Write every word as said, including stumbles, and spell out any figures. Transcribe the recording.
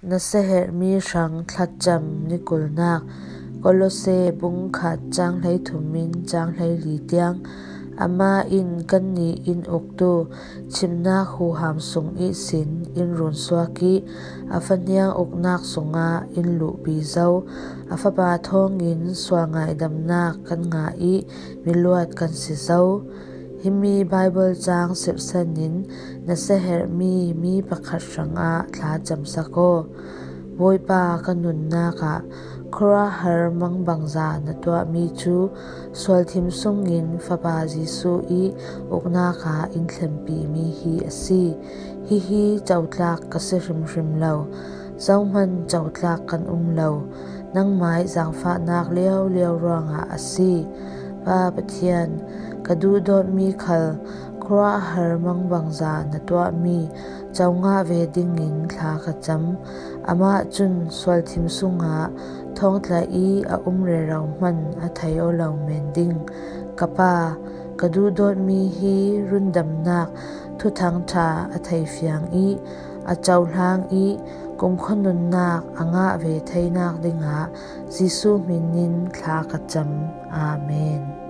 Nasaherhmi hrang thlacam nikulnak. Kolose bung khat cang hleithum in cang hleili tiang. Amah in kannih in uktu chimnak huham sung ihsin in runsuak ih a fahniang uknak sungah in luhpi zo. A Fapa thawngin sual ngaidamnak kan ngah ih miluat kan si zo. Himi Baibal cang sirhsan in nasaherhmi mi pakhat hrangah thlacamsak aw. Bawipa, ka nunnak ah khuaruahhar mangbangza na tuahmi cu sualthim sungin Fapa Jesuh ih uknak ah in thlenpimi hi a si. Hihi cotlak ka si hrimhrim lo. Zohman cotlak kan um lo. Nangmah ih zaangfahnak liaulio ruangah a si. Pa Pathian, ka duhdawtmi khal khuaruahhar mangbangza na tuahmi co ngah ve dingin thla ka cam. Amah cun sualthim sungah thawngtla ih a um rero hmanh a thei aw lo men ding. Ka Pa, ka duhdawtmi hi rundamnak thuthang ṭha a theifiang ih a cohlang ih kumkhua nunnak a ngah ve theinak dingah Jesuh hmin in thla ka cam. Amen.